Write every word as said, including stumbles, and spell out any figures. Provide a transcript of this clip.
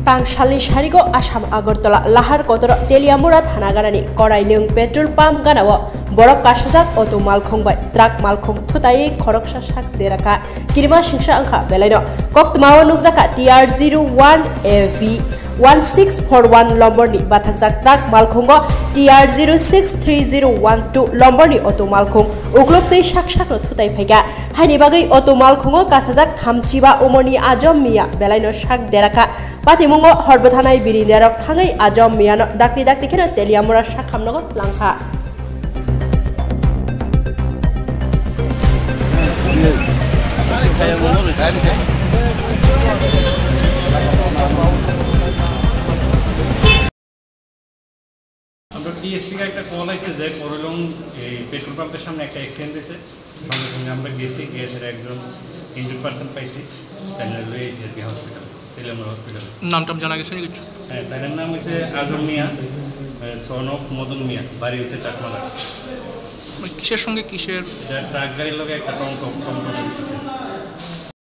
Tangsalni sarigo Assam Agartala Lahar Kotoro Teliamura Thanagarani Korailwng petrol pump ganao borok kasajak auto malkhung bai truck malkhung thutaiwi khoroksa sak derakha. Kirima singsa wngkha belaino. Koktwmao nukjakha T R zero one A V one six four one lomborni bathakjak truck malkhungo T R zero six three zero one two lomborni auto malkhung ukluk twi sak sakno thutai phaikha. Haini bagwi auto malkhungo kasajak thamchiba umorni Ajom Miya belaino sak derakha. Patimungo hor bwthanai birindiarok thangwi Ajom Miyano dakti dakti kheno Teliamura sakhamnogo tlangkha. আমরা টিএসসি কে একটা কল আইছে যে করলং এই পেট্রোল পাম্পের সামনে একটা অ্যাক্সিডেন্ট হয়েছে। সঙ্গে সঙ্গে আমরা গেছি, গিয়ে সেটা একজন ইনজুর্ড পার্সন পাইছি, তাই নিয়ে লয়ে এসেছি আর কি হসপিটাল, তেলিয়ামুড়া হসপিটাল। নাম টাম জানা গেছে নি কিছু? হ্যাঁ, তার নাম হচ্ছে আজম মিয়া, সন অফ মদন মিয়া, বাড়ি হচ্ছে চাকমাঘাট। মানে কিসের সঙ্গে কিসের? এটা ট্রাক গাড়ির লগে একটা টমটম, টমটম।